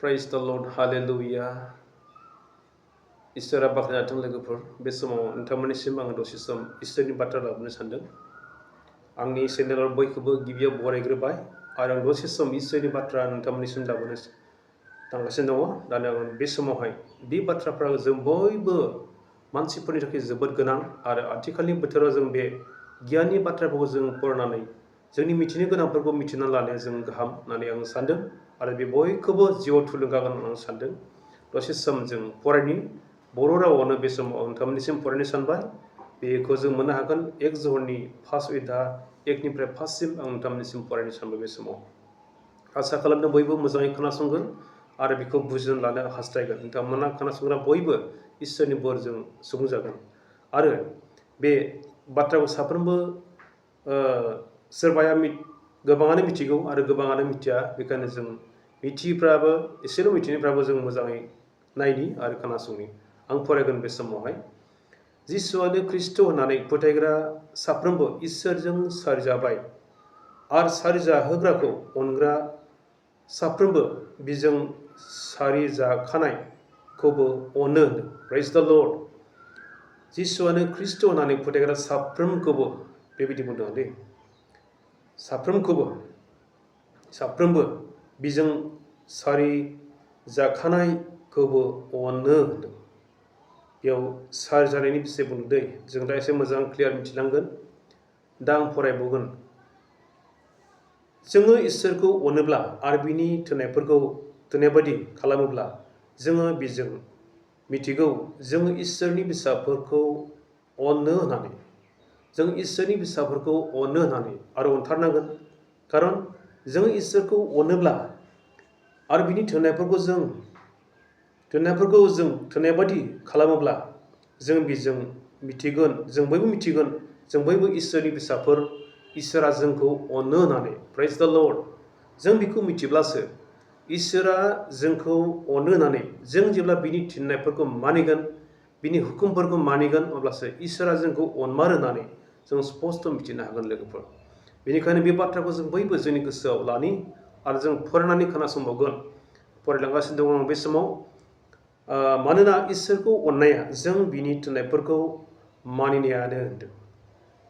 Praise the Lord, Hallelujah. इसोरा बाख्नायथों लोगोफोर बे समाव नोंथांमोननिसिम आङो दसे सम इसोरनि बाथ्रा लाबोनो सानदों। आंनि चेनेलाव बयखौबो गिबियाव बरायग्रोबाय आरो आं दसे सम इसोरनि बाथ्रा नोंथांमोननिसिम लाबोनो थांगासिनो दङ। दानो आं बे समावहाय बे बाथ्राफ्रा जों बयबो मानसिफोरनि थाखाय जोबोद गोनां आरो आथिखालनि बोथोराव जों बे गियाननि बाथ्राफोरखौ जों फरायनानै जोंनि मिथिनो गोनांफोरखौ मिथिना लानाया जों गाहाम होननानै आं सानदों आरो बे बयखौबो जिउआव थुलुंगा होगोन आं सानदों। दसे सम जों फरायनि बर' रावावनो बे समाव आं नोंथांमोननिसिम फरायनो सानबाय। बेखौ जों मोननो हागोन एक जहरनि फार्स्ट अध्याय एकनिफ्राय फार्स्टसिम आं नोंथांमोननिसिम फरायनो सानबाय बे समाव। आसा खालामदों बयबो मोजाङै खोनासंगोन आरो बेखौ बुजिना लानो हास्थायगोन। नोंथांमोना खोनासंग्रा बयबो इसोरनि बोरजों सुबुं जागोन आरो बे बाथ्राखौ साफ्रोमबो सोरबाया गोबाङानो मिथिगौ आरो गोबाङानो मिथिया। बेखायनो जों मिथियैफ्राबो एसेल' मिथिनायफ्राबो जों मोजाङै नायनि आरो खोनासंनि। आं फरायगोन बे समावहाय। जिसुआनो ख्रिस्ट' होननानै फोथायग्रा साफ्रोमबो इसोरजों सारिजाबाय आरो सारिजाहोग्राखौ अनग्रा साफ्रोमबो बिजों सारिजाखानायखौबो अनो। प्रेज द लर्ड। जिसुआनो ख्रिस्ट' होननानै फोथायग्रा साफ्रोमखौबो बेबायदि बुंदों दे। साफ्रोमबो बिजों सारिजाखानायखौबो अनो होनदों। बेयाव सारिजानायनि बिषय बुंदों दै। जों दा एसे मोजां क्लियार मिथिनांगोन। दा आं फरायबावगोन। जोङो इसोरखौ अनोब्ला आरो बिनि थोनाय बायदि खालामोब्ला जोङो बेजों मिथिगौ जोङो इसोरनि फिसाफोरखौ अनो होननानै। जों इसोरनि फिसाफोरखौ अनो होननानै आरो अनथारनांगोन। खारन जों इसोरखौ अनोब्ला आरो बिनि थोनायफोरखौ जों थोनाय बायदि खालामोब्ला जों बेजों मिथिगोन, जों बयबो मिथिगोन, जों बयबो इसोरनि फिसाफोर, इसोरा जोंखौ अनो होननानै। प्रेज द लर्ड। जों बेखौ मिथिब्लासो इसोरा जोंखौ अनो होननानै जों जेब्ला बिनि थिननायफोरखौ मानिगोन, बिनि हुकुमफोरखौ मानिगोन, अब्लासो इसोरा जोंखौ अनमारो होननानै जों स्पष्ट मिथिनो हागोन लोगोफोर। बेनिखायनो बे बाथ्राखौ जों बयबो जोंनि गोसोआव लानि आरो जों फरायनानै खोनासंबावगोन। फरायलांगासिनो दङ आं बे समाव। मानोना इसोरखौ अननाया जों बिनि थिननायफोरखौ मानिनायानो होनदों।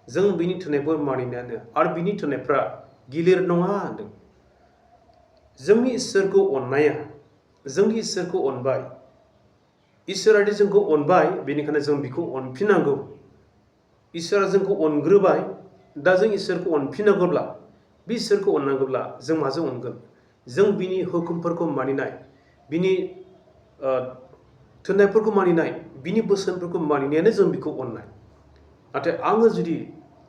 जों बिनि थिननायफोर मानिनायानो आरो बिनि थिननायफ्रा गिलिर नङा होनदों। जोंनि इसोरखौ अननाया, जोंनि इसोरखौ अनबाय, इसोरादि जोंखौ अनबाय, बेनिखायनो जों बिखौ अनफिननांगौ। इसोरा जोंखौ अनग्रोबाय, दा जों इसोरखौ अनफिननांगौब्ला, बे इसोरखौ अननांगौब्ला जों माजों अनगोन? जों बिनि हुकुमफोरखौ मानिनाय, बिनि थिननायफोरखौ मानिनाय, बिनि बोसोनफोरखौ मानिनायानो जों बिखौ अननाय। नाथाय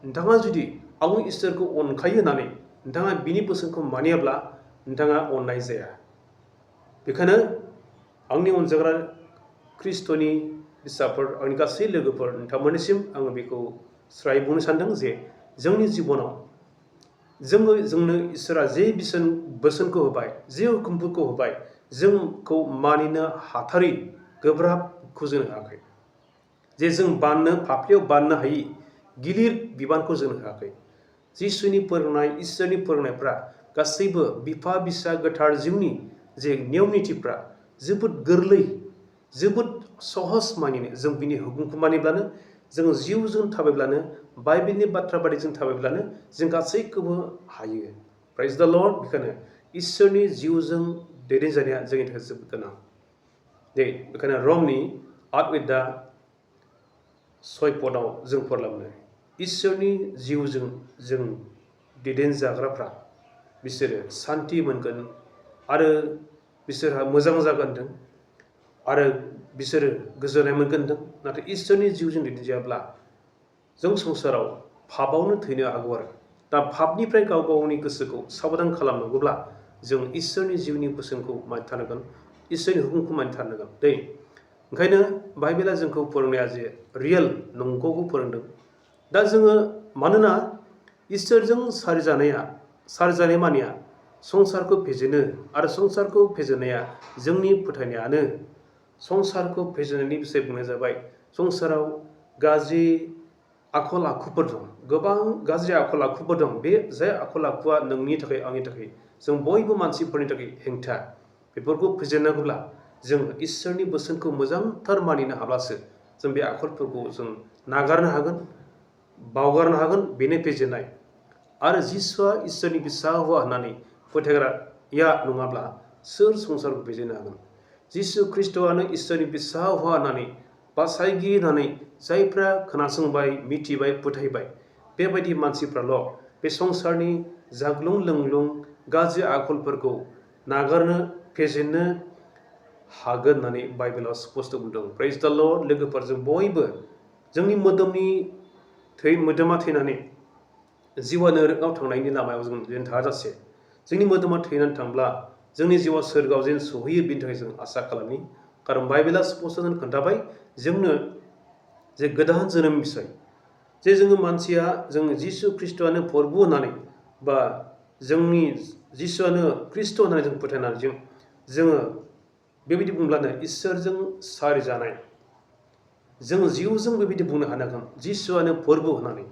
नोंथाङा जुदि आं इसोरखौ अनखायो होननानै नोंथाङा बिनि बोसोनखौ मानियाब्ला नोंथाङा अननाय जाया। बेखायनो आंनि अनजाग्रा ख्रिस्ट'नि फिसाफोर, आंनि गासै लोगोफोर, नोंथांमोननिसिम आङो बेखौ स्राय बुंनो सानदों जे जोंनि जिबनाव जोंनो इसोरा जे बोसोनखौ होबाय, जे हुकुमफोरखौ होबाय, जोंखौ मानिनो हाथारै गोब्राबखौ जों होआखै। जे जों फाफ्लियाव बाननो हायि गिलिर बिबानखौ जों होआखै। जिसुनि फोरोंनाय, इसोरनि फोरोंनायफ्रा गासैबो बिफा बिसा गोथार जिउनि जे नियम निथिफ्रा जोबोद गोरलै, जोबोद सहस मानिनो। जों बिनि हुकुमखौ मानिब्लानो, जों जिउजों थाबायब्लानो, बाइबेलनि बाथ्रा बायदि जों थाबायब्लानो जों गासैखौबो हायो। प्रेज द लर्ड। बेखायनो इसोरनि जिउजों दैदेनजानाया जोंनि थाखाय जोबोद गोनां। बेखायनो रमनि 8 अध्याय 6 पदआव जों फरायलांनो, इसोरनि जिउजों जों दैदेनजाग्राफ्रा बिसोरो सान्थि मोनगोन आरो बिसोरहा मोजां जागोन होनदों आरो बिसोरो गोजोननाय मोनगोन होनदों। नाथाय इसोरनि जिउजों दैदेनजायाब्ला जों संसाराव पापआवनो थैनो हागौ आरो। दा पापनिफ्राय गाव गावनि गोसोखौ साबधान खालामनांगौब्ला जों इसोरनि जिउनि बोसोनखौ मानिथारनांगोन, इसोरनि हुकुमखौ मानिथारनांगोन ओंखायनो बाइबेला जोंखौ फोरोंनाया जे रियेल नंगौखौ फोरोंदों। दा जोङो मानोना इसोरजों सारिजानाय मानिया संसारखौ फेजेनो आरो संसारखौ फेजेननाया जोंनि फोथायनायानो। संसारखौ फेजेननायनि बिषय बुंनाया जाबाय, संसाराव गाज्रि आखल आखुफोर दं, गोबां गाज्रि आखल आखुफोर दं। बे जाय आखल आखुआ नोंनि थाखाय, आंनि थाखाय, जों बयबो मानसिफोरनि थाखाय हेंथा। बेफोरखौ फेजेननांगौब्ला जों इसोरनि बोसोनखौ मोजांथार मानिनो हाब्लासो जों बे आखलफोरखौ जों नागारनो हागोन, बावगारनो हागोन। बेनो फेजेननाय। आरो जिसुआ इसोरनि फिसा हौवा होननानै फोथायग्राया नङाब्ला सोर संसारखौ फेजेननो हागोन? जिसु ख्रिस्ट'आनो इसोरनि फिसा हौवा होननानै बासायगिरि होननानै जायफ्रा खोनासंबाय, मिथिबाय, फोथायबाय, बेबायदि मानसिफ्राल' बे संसारनि जाग्लुं लोंग्लुं गाज्रि आखलफोरखौ नागारनो, फेजेननो हागोन होननानै बाइबेलाव स्पष्ट बुंदों। प्रेज द लर्ड। लोगोफोर, जों बयबो जोंनि मोदोमा थैनानै जिउआ नोरकाव थांनायनि लामायाव जों थाजासे जोंनि मोदोमा थैनानै थांब्ला जोंनि जिउआ सोरगोआव जेन सहैयो बेनि थाखाय जों आसा खालामनि। खारन बाइबेला स्पष्ट खोन्थाबाय जोंनो जे गोदान जोनोम बिसय, जे जोङो मानसिया जों जिसु ख्रिस्ट'आनो प्रभु होननानै बा जोंनि जिसुआनो ख्रिस्ट' होननानै जों फोथायनानै जोङो बेबायदि बुंब्लानो इसोरजों सारिजानाय जों जिउजों बेबायदि बुंनो हानांगोन जिसुआनो प्रभु होननानै।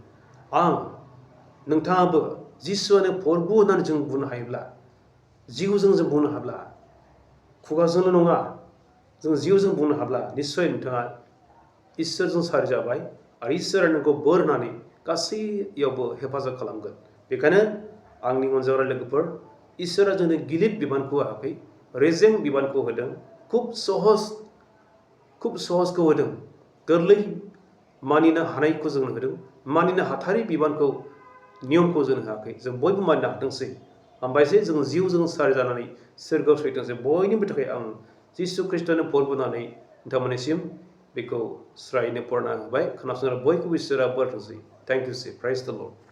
नोंथाङाबो जिसुआनो प्रभु होननानै जों बुंनो हायोब्ला, जिउजों जों बुंनो हाब्ला, खुगाजोंल' नङा जों जिउजों बुंनो हाब्ला निस्सय नोंथाङा इसोरजों सारिजाबाय आरो इसोरा नोंखौ बोर होनानै गासैयावबो हेफाजाब खालामगोन। बेखायनो आंनि अनजाग्रा लोगोफोर, इसोरा जोंनो गिलिर बिबानखौ होआखै, रेजें बिबानखौ होदों, खुब सहजखौ होदों, गोरलै मानिनो हानायखौ जोंनो होदों। मानिनो हाथारि बिबानखौ, नियमखौ जोंनो होआखै। जों बयबो मानिनो हाथोंसै। हामबायसै जों जिउजों सारिजानानै सोरगोआव सहैथोंसै। बयनिबो थाखाय आं जिसु ख्रिस्ट'आनो प्रभु होननानै नोंथांमोननिसिम बेखौ स्रायनो बरना होबाय। खोनासंग्रा बयखौबो इसोरा बोर होथोंसै। थेंक इउ सै। प्रेज द लर्ड।